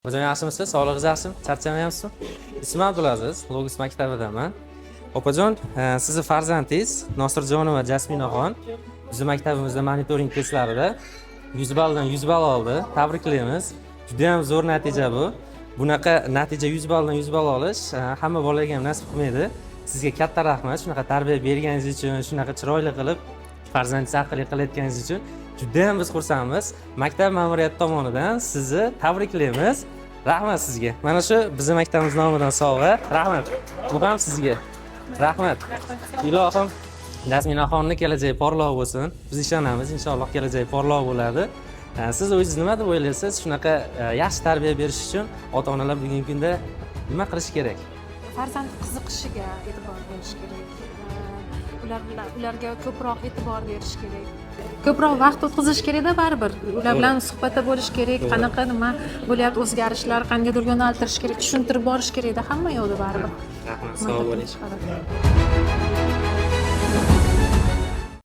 Opajon, yaxshimisiz? Sog'lig'ingiz yaxshimi? Charchamayapsizmi? Ismim Abdulaziz, Logos maktabidaman. Opajon, sizni farzandingiz Nosirjonova Jasminaxon bizni maktabimizda monitoring testlarida 100 balldan 100 ball oldi. Tabriklaymiz. Juda ham zo'r natija bu. Bunaqa natija, 100 balldan 100 ball olish hamma bolaga ham nasib qilmaydi. Sizga katta rahmat, shunaqa tarbiya berganingiz uchun, shunaqa chiroyli qilib farzandingizni aqlli qilayotganingiz uchun juda ham biz xursandmiz. Maktab ma'muriyati tomonidan sizni tabriklaymiz. Rahmat sizga. Mana shu bizni maktabimiz nomidan sovg'a. Rahmat. Bu ham sizga. Rahmat. Ilohim, Jasminaxonni kelajagi porloq bo'lsin. Biz ishonamiz, inshaalloh kelajagi porloq bo'ladi. Siz o'zingiz nima deb o'ylaysiz? Shunaqa yaxshi tarbiya berish uchun ota-onalar bugungi kunda nima qilish kerak? Farzand qiziqishiga e'tibor berish kerak. Ular bilan, ularga ko'proq e'tibor berish kerak, ko'proq vaqt o'tkazish kerakda. Baribir ular bilan suhbatda bo'lish kerak. Qanaqa, nima bo'lyapti, o'zgarishlar qandaydir yo'naltirish kerak, tushuntirib borish kerakda hamma yoqda baribir. Rahmat, sog' bo'ling.